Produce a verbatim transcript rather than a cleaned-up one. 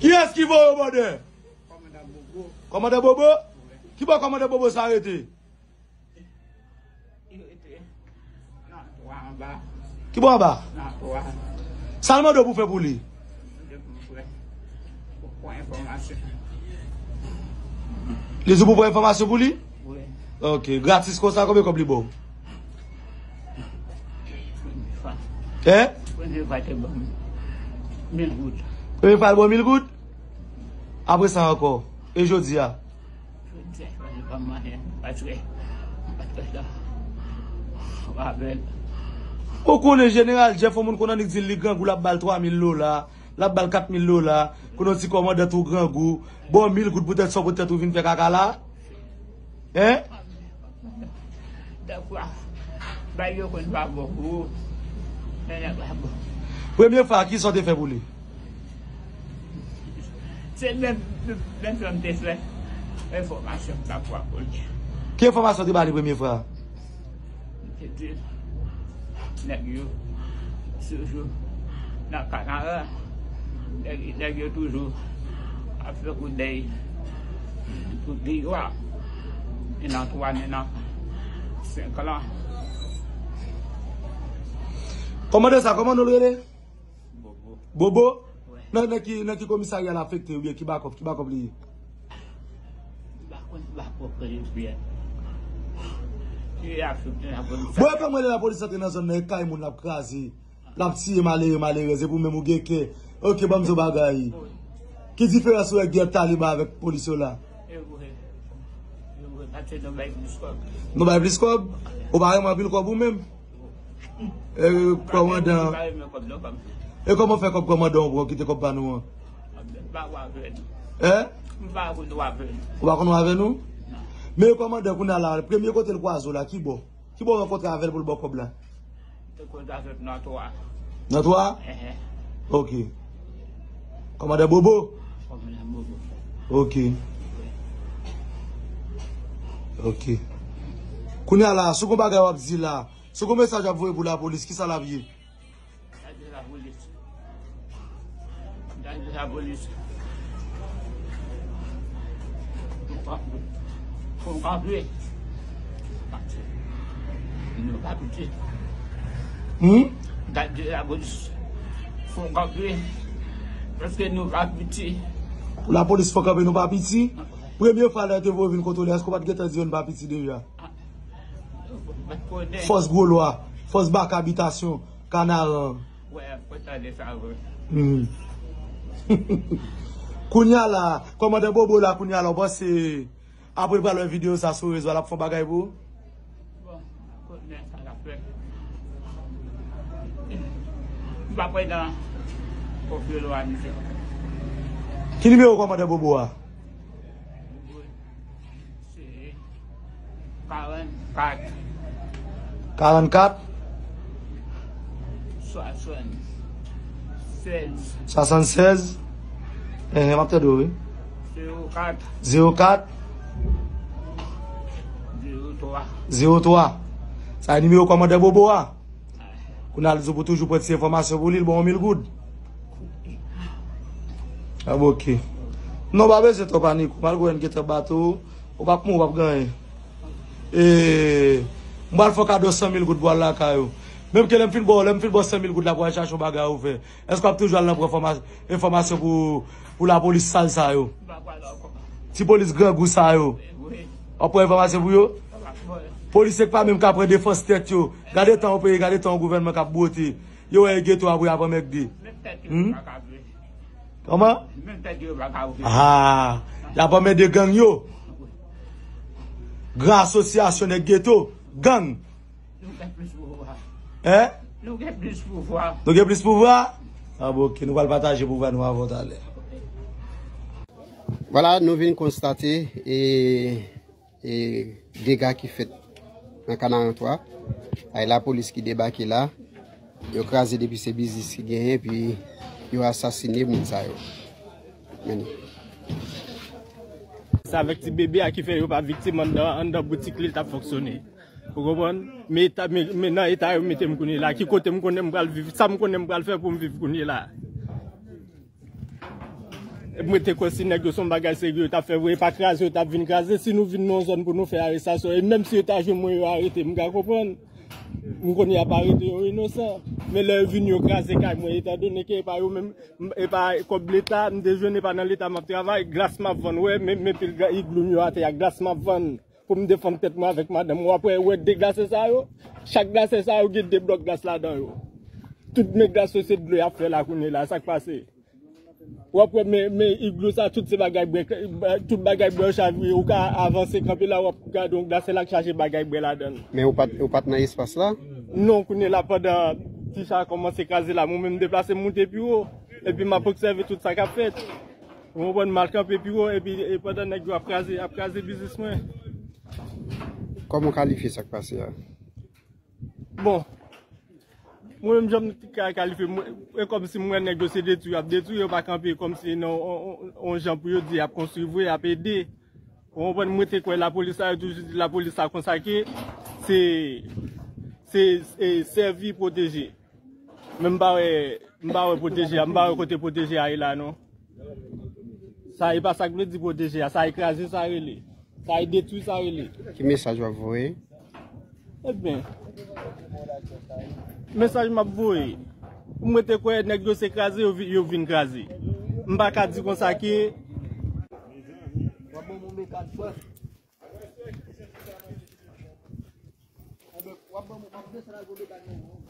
Kiyès ki voye w bòdè? Kòmandan Bobo. Kòmandan Bobo? Ki bò kòmandan Bobo sa rete? Li rete nan twa anba. Ki bò anba? Nan twa. Sa l mande w pou fè pou li? Li di pou pran enfòmasyon. Li di pou pran enfòmasyon pou li? Wi. Ok. Gratis konsa, konbyen kòb li ba w? Premye fwa. Hein? Premye fwa te ban m mil goud. Premye fwa l ba w mil goud? Apre sa ankò? E jodi a? Jodi a, li pa manyen, paske, paske la, avè l. Ou konnen Jeneral Jeff, yon moun konn annik di l li grangou, l ap ba l twa mil dola, l ap ba l kat mil dola, konnen yon ti kòmandan tou grangou, ba w mil goud poutèt sa w poutèt ou vin fè kaka la? Hein? Dèfwa, bay yo konn pa bon pou ou, men nèg la bon. Premye fwa, kisa w te fè pou li? Se menm, menm jan m te fè enfòmasyon m t ap pran pou li. Ki enfòmasyon w te ba li premye fwa? M te di l, nèg yo toujou nan Kanaran. Nèg, nèg yo toujou ap fè koudèy pou Biwa. Ni nan twa, ni nan senk lan. Kòmandan sa, kòman nou l rele? Bobo. Bobo? Wi. Nan, nan ki, nan ki komisarya l afekte oubyen ki bakòp, ki bakòp li ye? M pa konn bakòp li ye. Li afekte nan komisarya. Bon, e kòman rele lapolis antre nan zòn nan, e kay moun l ap kraze. L ap tiye malere, malerèz, epi w menm ou gen kè. Ok, ban m di w bagay. Ki diferans ou wè gang Taliban avèk polis yo la? E vre. E vre, paske nou bay plis kòb. Nou bay plis kòb? Ou pa renmen anpil kòb ou menm? E, kòmandan. Nou pa renmen kòb non, kòm. E kòman fè kòb kòmandan w pran kite kòb pa nou an? M pa konn w avè nou. Hein? M pa konn w avè nou. Ou pa konn w avè nou? Non. Men kòmandan kounye a la, premye kote l kwaze w la, ki bò? Ki bò w rankontre avè l pou l ba w kòb la? Te konn avè l nan twa. Nan twa? Ehe. Ok. Kòmandan Bobo? Kòmandan Bobo. Ok. Ok. Kounye a la, si w gon bagay w ap di la, si w gon mesaj w ap voye pou lapolis, kisa l ap ye? Gade lapolis. Gade lapolis. Fò n kanpe. Nou pa piti. Hmm? Gade lapolis. Fò n kanpe. Paske nou pa piti. Pou lapolis fò kanpe, nou pa piti. Premye fwa lè yo te voye vin kontwole, èske w pa t gentan di yo n pa piti deja? Fòs Gwo Lwa, fòs Baka Bitasyon, Kanaran. Wè, mwen tande sa vre. Hmm. Kounye a la, kòmandan Bobo la, kounye a la, w panse apre l pral wè videyo sa sou rezo a, l ap fè yon bagay pou ou? Bon, konnen sa l ap fè. M pa kwè nan konfye lwa misye. Ki nimewo kòmandan Bobo a? Se karannkat. Karannkat? Swasannsèz. Swasannsèz? Enhen, m ap tande w, wi. Zewo kat. Zewo kat? Zewo twa. Zewo twa. Sa e nimewo kòmandan Bobo a? Kounye a l di w pou toujou pran ti enfòmasyon pou li, l ba w mil goud. A bon, ok. Non, pa bezwen twò panik. Malgre w gentan bat ou, ou p ap mouri, ou p ap gen anyen. E, m pral fè w kado san mil goud pou w al lakay ou. Menm ke lè m fin ba w, lè m fin ba w san mil goud la pou w al chache yon bagay ou fè. Èske w ap toujou al nan pran fòma-, enfòmasyon pou, pou lapolis sal sa yo? M pa pral ankò. Ti polis grangou sa yo. Wi. W ap pran enfòmasyon pou yo? M ap pran. Polisye k pa menm ka pran defans tèt yo. Gade tan yon peyi, gade tan yon gouvènman k ap bwote. Yo wè e geto apre y ap anmègde. Menm tèt yo pa ka vre. Kòman? Menm tèt yo pa ka vre. Ah, y ap anmègde gang yo. Gran asosyasyon nèg geto, gang. Nou gen plis pouvwa. Hein? Nou gen plis pouvwa. Nou gen plis pouvwa? Ah, bon, ok. Nou pral pataje pouvwa nou avè w talè. Vwala, nou vin konstate e, e dega ki fèt nan Kanaran twa. Ay lapolis ki debake la. Yo kraze depi se biznis ki genyen, epi yo asasine moun sa yo. Men. Se avèk ti bebe a ki fè yo pa viktim anndan, anndan boutik li, li t ap fonksyone. Ou konprann? Men eta, men, men nan eta yo mete m kounye la, ki kote m konnen m pral viv, sa m konnen m pral fè pou m viv kounye la. Mwen te kwè si nèg yo se yon bagay serye yo t ap fè vre, e pa kraze yo t ap vin kraze. Si nou vin nan yon zòn pou nou fè arestasyon, e menm si yo ta jwenn mwen, yo arete m, m ka konprann. M konnen y ap arete yon inosan. Men lè yo vin, yo kraze kay mwen, etandone ke e pa yo menm, e pa kòb Leta m te jwenn, e pa nan Leta m ap travay, glas m ap vann, wè, men, men pil igloo m yo atè a, glas m ap vann pou m defann tèt mwen avèk madanm mwen. W ap wè, wè de glasè sa yo, chak glasè sa yo gen de blòk glas ladan yo. Tout men glas yo se dlo y ap fè la kounye la, sa k pase? W ap wè men, men igloo sa, tout se bagay bwè, tout bagay bwè yo chavire, ou ka avanse kanpe la, w ap gade yon glasè la k chaje bagay bwè ladan l. Men ou pa t, ou pa t nan espas la? Non, kounye la pandan ti sa a kòmanse kraze la, mwen menm m deplase m moute pi wo, epi m ap obsève tout sa k ap fèt. Ou konprann, m al kanpe pi wo, epi e pandan nèg yo ap kraze, ap kraze biznis mwen. Kòman w kalifye sa k pase a? Bon, mwen menm jan m ka kalifye, mwen, e kòmsi m wè nèg yo se detwi y ap detwi, yo pa kanpe kòmsi nan on, on, on jan pou yo di y ap konstwi vre, y ap ede. Ou konprann, mwen te kwè lapolis la, yo toujou di lapolis la konsa ke se, se, e, sèvi, pwoteje. Men m pa wè, m pa wè pwoteje a, m pa wè kote pwoteje a ye la non. Sa e pa sa k vle di pwoteje a, sa e kraze sa rele. Sa e detwi sa rele. Ki mesaj w ap voye? Ebyen, mesaj m ap voye. Mwen te kwè nèg yo se kraze, yo vi-, yo vin kraze. M pa ka di konsa ke. W ap ban m yon mekan frè. Ebyen, w ap ban m, w ap desann al pou mekan nan.